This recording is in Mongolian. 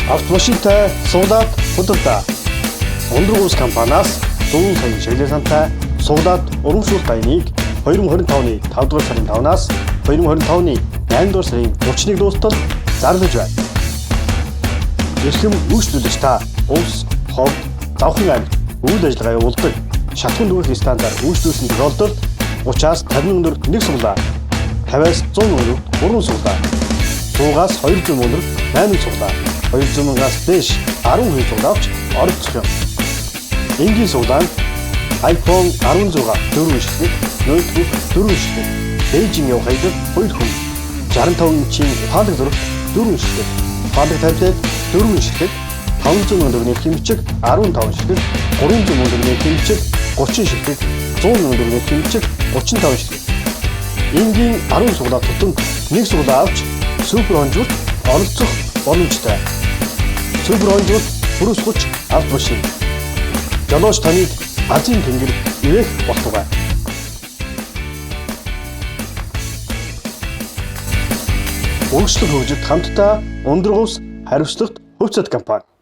Автомашинтай суулаад худалдаа. Ундраг ус компаниас 100 саяын шиглэл сантай суулаад урамшуулт аяныг 2025 оны 5 дугаар сарын 5-наас 2025 оны 8 дугаар сарын 31 дуустал зарлаж байна. Эрхэм үйлчлүүлэгч та Увс, Ховд, Завхан аймагт үйл ажиллагаа явуулдаг шатхуун нүгэх станцаар үйлчлүүлсэн тохиолдолд 30-аас 50 өнөрт нэг суглаа, 50-аас 100 өнөрт 3 суглаа, 100-аас 200 өнөрт 8 суглаа, 200 мянгаас дээш 10% суглаа авч оролцох юм. Энгийн суглаа нь iPhone 16 4 ширхэг, ноутбук 4 ширхэг, Бээжин явах аялал 2 хүн, 65 инчийн ухаалаг зурагт 4 ширхэг, ухаалаг таблет 4 ширхэг, 500 мянган төгрөгийн хэмжиг 15 ширхэг, 300 мянган төгрөгийн хэмжиг 30 ширхэг, 100 мянган төгрөгийн хэмжиг 35 ширхэг. Энгийн 10 суглаа тутамд нэг суглаа авч супер хонжуулт оролцох боломжтой. Супер хонжуулт Брус 30 автомашин. Жолооч таныг Азийн тэнгэр ивэх болтугай. Урагшлаг хөгжилд хамтдаа Ундраг ус хариуцлагат хувьцаат компани.